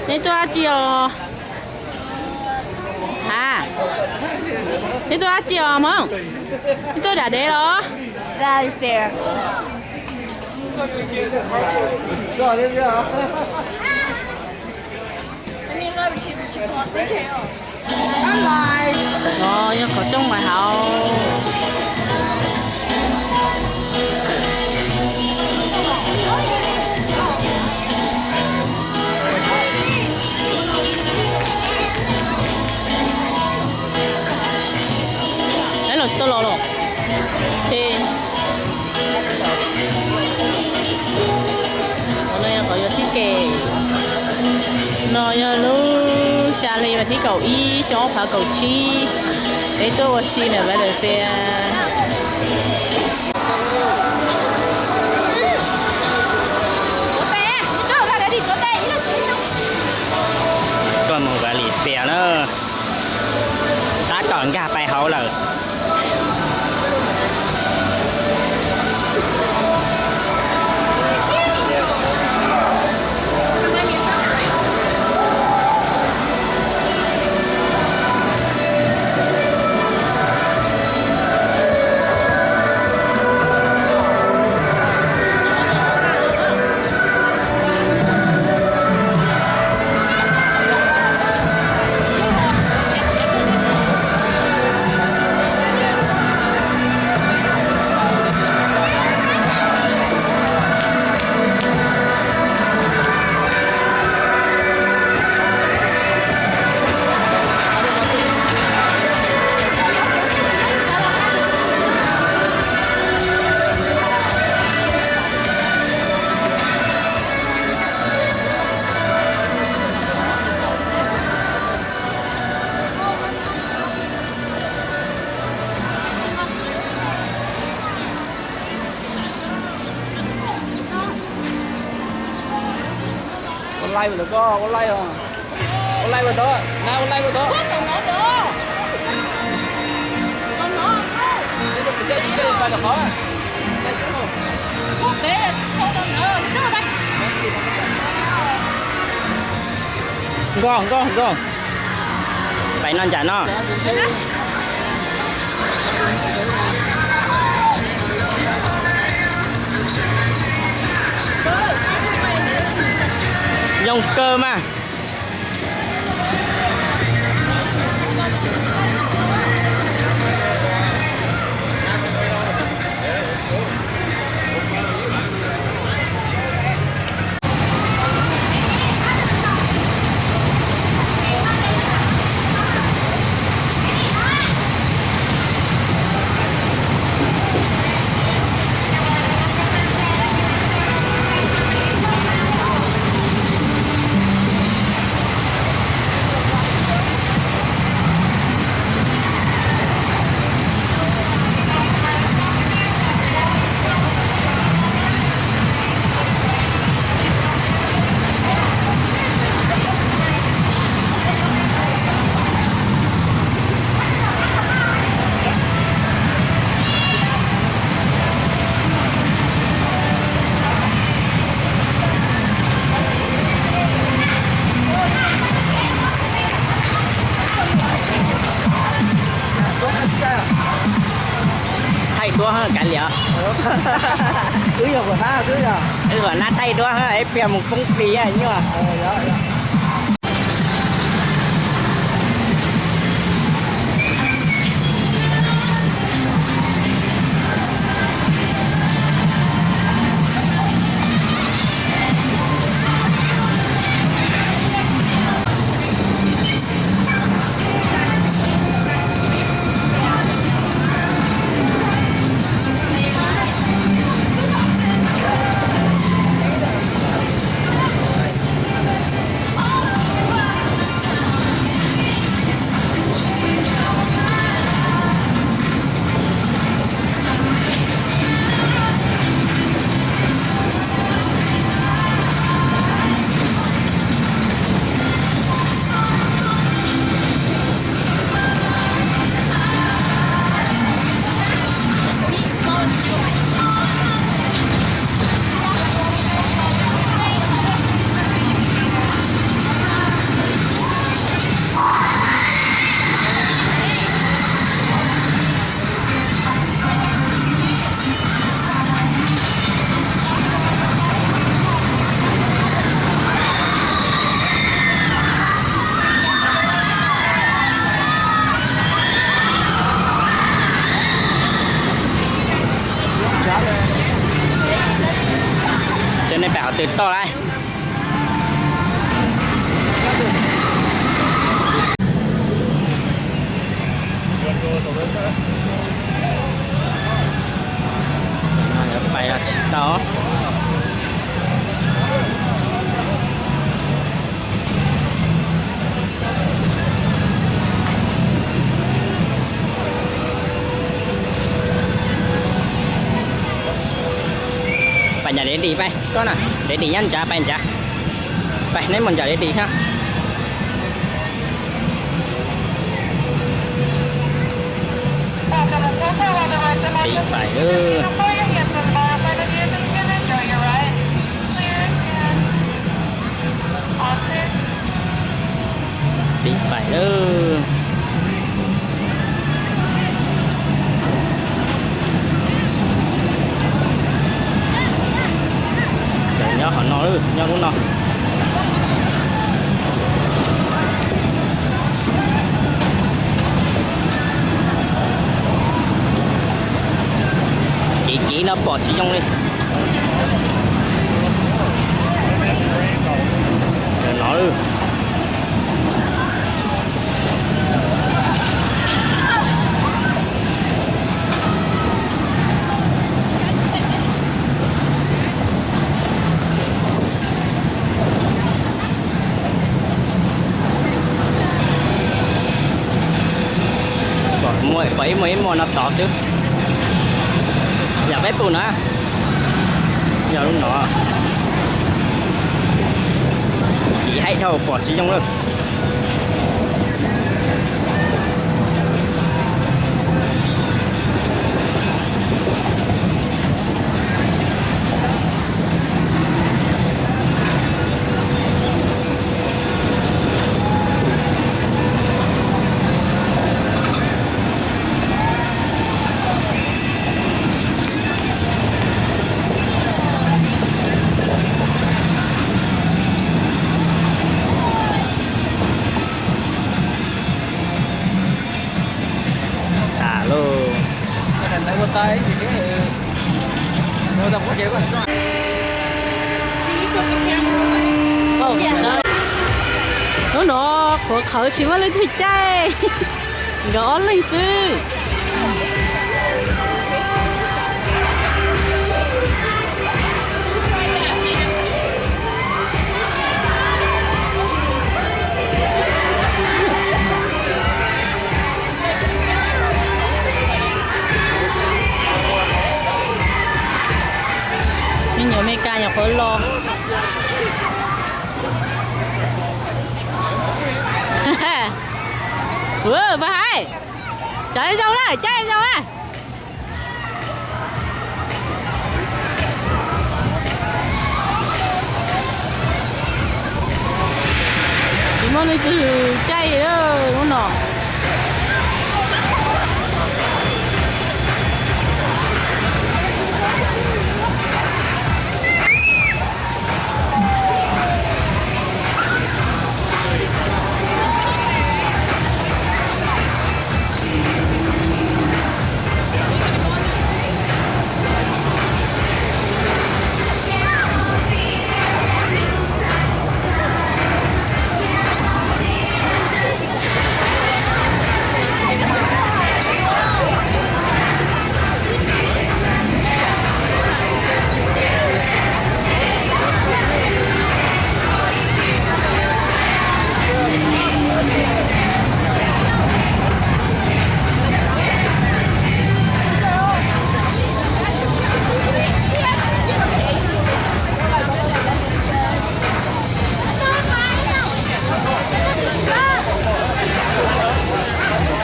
Neb tuaj dab tsi os? Ha, neb tuaj dab tsi os Hmoob? Neb tuaj dam dev los? Yog qhov rooj mas hauv. Lawv los tsis tau los los? Ces no yog qhov yuav tib ke, no yog lub xya hli vas thib kaum ib xyoo ob phav kaum tsib, es tuaj ua si ntawm Valencia. Tuaj mus Valencia na, tab tom nkag pais hauv lawm. Ua laij ntawm koj, ua laij os. Ua laij ua tod, na ua laij ua tod. Nkoj, nkoj, nkoj. Pais no ntsam no. Zoo kawg mas. Thaij duab kav liam. Wb yog huam nab xwb yog. Wb huam nab thaij duab, ib pliag mus poob plis nyuaj. Cov nej pais qhov twg toj lawm? Pais los tsis tau. Pais ncav dev dim pais, koj na, dev dim nyob nrad, pais nrad. Pais, neb mus ncav dev dim hab. Pib pais lawm. Pib pais lawm. Cov nyob qhov no, nyob lub no. Civ civ no pom tsis zoo li. No. Pom ib muag ib muag no tod xwb. Yam peb pum na, yog lub no. Civ haib dhau pom tsis zoo lawm. Tas lauj. Hnub no qhuav qhawv tsis muaj leej twg caij, nkawd ob leeg xwb. Me nyuam Amelikas nyuam qhuav los. Pab hais, caij zoo na, caij zoo na. Tsis muaj leej twg caij lawm hnub no.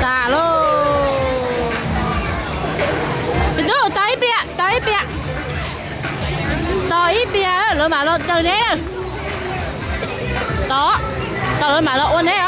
Tas lauj. Tus tau ib pliag, tau ib pliag, tau ib pliag lawv mam los raws neb. Tau, tau lawv mam los ua neb.